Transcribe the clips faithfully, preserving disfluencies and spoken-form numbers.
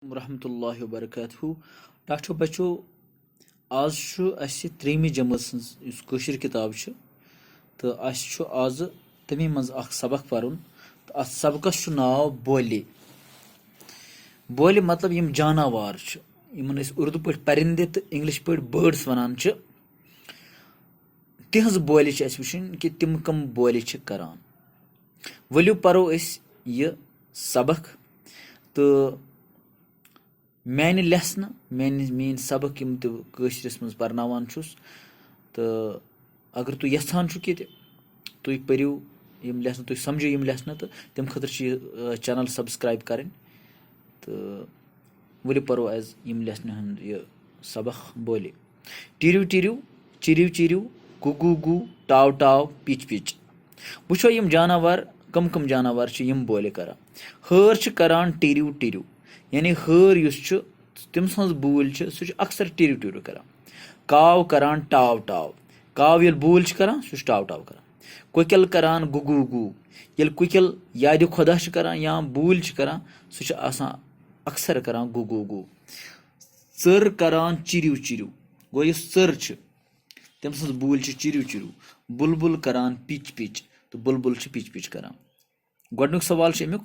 ورحمۃ اللہ وبرکاتہ۔ ڈاکٹر بچو، آز چھُ اَسہِ ترٛیٚیِمہِ جمٲژ سٕنٛز یُس کٲشِر کِتاب چھِ، تہٕ اَسہِ چھُ آزٕ تَمی منٛز اَکھ سبق پَرُن، تہٕ اَتھ سبقَس چھُ ناو بولہِ۔ بولہِ مطلب یِم جاناوار چھِ، یِمَن أسۍ اُردو پٲٹھۍ پرندے تہٕ اِنگلِش پٲٹھۍ بٲڈٕس وَنان چھِ، تِہٕنٛز بولہِ چھِ اَسہِ وٕچھِنۍ کہِ تِم کَم بولہِ چھِ کَران۔ ؤلِو پَرو أسۍ یہِ سبق، تہٕ میانہِ lesson، میانہِ، میٲنۍ سبق یِم تہِ بہٕ کٲشرِس منٛز پرناوان چھُس، تہٕ اگر تُہۍ یژھان چھُو کہِ تہِ تُہۍ پٔرِو یِم lesson، تُہۍ سمجھِو یِم lesson، تہٕ تَمہِ خٲطرٕ چھِ یہِ، آ، channel subscribe کَرٕنۍ۔ تہٕ ؤلِو پَرو آز یِم lesson ہُنٛد یہِ سبق بولہِ۔ ٹِرِو ٹِرِو، چِرِو چِرِو، گُو گُو گُو، ٹاو ٹاو، پِچ پِچ۔ وٕچھو یِم جاناوار، کٕم کٕم جاناوار چھِ یِم بولہِ کران۔ ہٲر چھِ کران ٹِرِو ٹِرِو، یعنی ہٲر یُس چھُ، تٔمۍ سٕنٛز بوٗلۍ چھِ، سُہ چھُ اکثر ٹِرِو ٹِرِو کران۔ کاو کران ٹاو ٹاو، کاو ییٚلہِ بوٗلۍ چھِ کران، سُہ چھُ ٹاو ٹاو کران۔ کُکٮ۪ل کران گُو گُو گُو، ییٚلہِ کُکٮ۪ل یادِ خۄدا چھِ کران یا بوٗلۍ چھِ کران، سُہ چھُ آسان اکثر کران گُو گُو گُو۔ ژٔر کران چِرِو چِرِو، گوٚو یُس ژٔر چھِ، تٔمۍ سٕنٛز بوٗلۍ چھِ چِرِو چِرِو۔ بُلبُل کران پِچ پِچ، تہٕ بُلبُل چھِ پِچ پِچ کران۔ گۄڈٕنیُک سوال چھُ اَمیُک،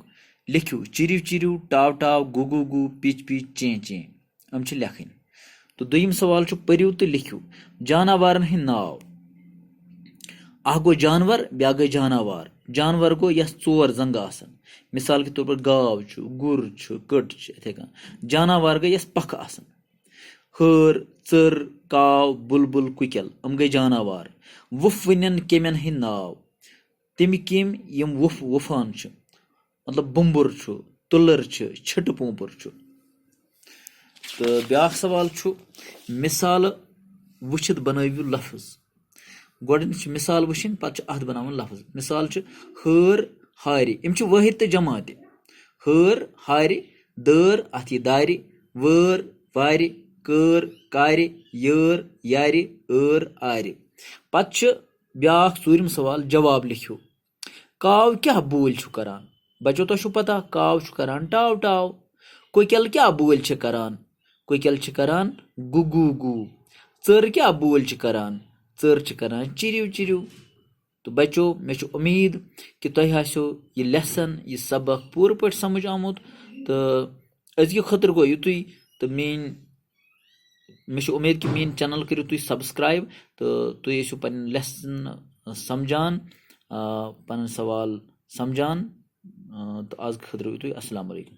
لیکھِو چِرِو چِرِو، ٹاو ٹاو، گُو گُو گُو، پِچ پِچ، چیں چیں۔ یِم چھِ لیکھٕنۍ۔ تہٕ دوٚیِم سوال چھُ، پٔرِو تہٕ لیکھِو جاناوارن ہٕنٛدۍ ناو۔ اکھ گوٚو جانور، بیٛاکھ گٔے جاناوار۔ جانور گوٚو یَس ژور زنٛگہٕ آسن، مثال کے طور پر گاو چھُ، گُر چھُ، کٔٹ چھِ، یِتھَے کٔنۍ۔ جاناوار گٔے یَس پکھٕ آسن۔ ہٲر، ژٔر، کاو، بُلبُل، کُکٮ۪ل، یِم گٔے جاناوار۔ وُپھ وٕنٮ۪ن کیٚمٮ۪ن ہٕنٛدۍ ناو۔ تِم کیٚمۍ یِم وُپھ وُپھان چھِ، مطلب بُمبُر چھُ، تُلٕر چھِ، چھِٹہٕ پوٗنٛپُر چھُ۔ تہٕ بیٛاکھ سوال چھُ، مثالہٕ وٕچھِتھ بنٲوِو لفظ۔ گۄڈٕنیتھ چھِ مثال وٕچھِنۍ، پتہٕ چھُ اتھ بناوُن لفظ۔ مثال چھُ، ہٲر، ہارِ، یِم چھِ وٲحد تہٕ جمع تہِ۔ ہٲر، ہارِ، دٲر، اتھ یہِ دارِ، وٲر، وارِ، کٲر، کارِ، یٲر، یارِ، ٲر، آرِ۔ پتہٕ چھُ بیٛاکھ ژوٗرِم سوال، جواب لیکھِو۔ کاو کیٛاہ بوٗلۍ چھُ کران؟ بچو، تۄہہِ چھُو پتہ، کاو چھُ کران ٹاو ٹاو۔ کُکٮ۪ل کیٛاہ بوٗلۍ چھِ کران؟ کُکٮ۪ل چھِ کران گُو گُو گُو۔ ژٔر کیٛاہ بوٗلۍ چھِ کران؟ ژٔر چھِ کران چِرِو چِرِو۔ تہٕ بچو، مےٚ چھُ اُمید کہِ تۄہہِ آسیو یہِ lesson، یہِ سبق پوٗرٕ پٲٹھۍ سمجھ آمُت۔ تہٕ أزکہِ خٲطرٕ گوٚو یُتُے۔ تہٕ میٛٲنۍ، مےٚ چھُ اُمید کہِ میٛٲنۍ channel کٔرِو تُہۍ subscribe، تہٕ تُہۍ ٲسِو پنٕنۍ lesson سمجھان، آ، پنٕنۍ سوال سمجھان۔ آ، تہٕ آز خٲطرٕ یُتُے۔ السلام علیکم۔